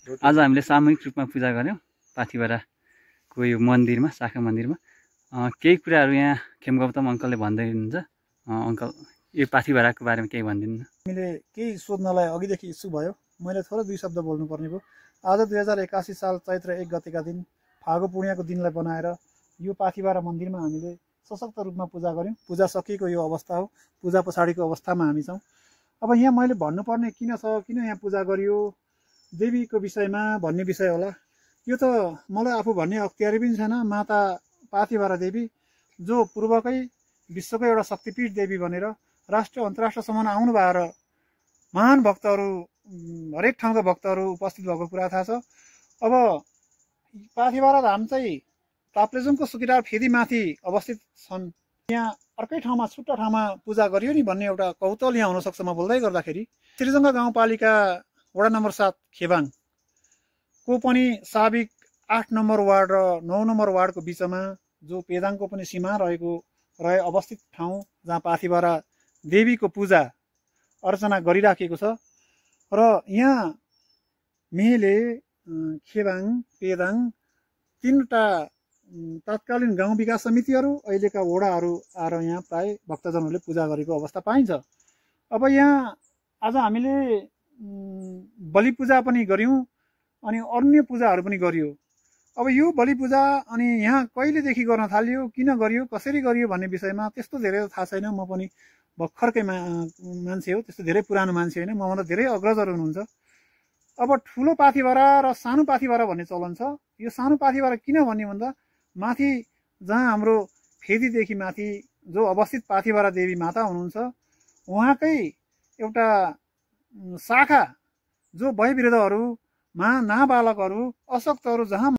आज हामीले सामूहिक रूपमा पूजा गऱ्यौँ पाथिभराको यो मन्दिरमा, शाखा मन्दिरमा। केही कुराहरू यहाँ खेम गौतम अङ्कलले भन्दै हुनुहुन्छ। अङ्कल, यो पाथिभराको बारेमा केही भनिदिनु न। हामीले केही सोध्नलाई अघिदेखि इच्छुक भयो। मैले थोरै 2 शब्द बोल्नुपर्ने भयो। आज 2081 साल चैत्र 1 गतेका दिन फागु पूर्णिमाको दिनलाई बनाएर यो पाथिभरा मन्दिरमा हामीले सशक्त रूपमा पूजा गऱ्यौँ। पूजा सकिएको यो अवस्था हो। पूजा पछाडिको अवस्थामा हामी छौँ। अब यहाँ मैले भन्नुपर्ने किन छ, किन यहाँ पूजा गरियो देवीको विषयमा भन्ने विषय होला। यो त मलाई आफू भन्ने अख्तियारी पनि छैन। माता पाथिभरा देवी जो पूर्वकै विश्वकै एउटा शक्तिपीठ देवी भनेर राष्ट्र अन्तर्राष्ट्रसम्म आउनु भएर महान भक्तहरू, हरेक ठाउँका भक्तहरू उपस्थित भएको कुरा थाहा छ। अब पाथिभरा धाम चाहिँ ताप्लेजुङको सुकिटार फेदीमाथि अवस्थित छन्। यहाँ अर्कै ठाउँमा, छुट्टा ठाउँमा पूजा गरियो नि भन्ने एउटा कौतूहल यहाँ हुनसक्छ म बोल्दै गर्दाखेरि। श्रीजङ्गा गाउँपालिका वडा नम्बर 7 खेबाङको पनि साबिक 8 नम्बर वार्ड र 9 नम्बर वार्डको बिचमा जो पेदाङको पनि सीमा रहे अवस्थित ठाउँ जहाँ पाथिभरा देवीको पूजा अर्चना गरिराखेको छ। र यहाँ मेले, खेबाङ, पेदाङ 3वटा तत्कालीन गाउँ विकास समितिहरू, अहिलेका वडाहरू आएर यहाँ प्राय भक्तजनहरूले पूजा गरेको अवस्था पाइन्छ। अब यहाँ आज हामीले बलि पूजा पनि गऱ्यौँ अनि अन्य पूजाहरू पनि गरियो। अब यो बलि पूजा अनि यहाँ कहिलेदेखि गर्न थालियो, किन गरियो, कसरी गरियो भन्ने विषयमा त्यस्तो धेरै थाहा छैन। म पनि भर्खरकै मान्छे हो, त्यस्तो धेरै पुरानो मान्छे होइन। मभन्दा धेरै अग्रजहरू हुनुहुन्छ। अब ठुलो पाथिभरा र सानो पाथिभरा भन्ने चलन छ। यो सानो पाथिभरा किन भन्ने भन्दा माथि जहाँ हाम्रो फेदीदेखि माथि जो अवस्थित पाथिभरा देवी माता हुनुहुन्छ उहाँकै एउटा शाखा जो वयोवृद्धहरू, नाबालकहरू, अशक्तहरू जहाँ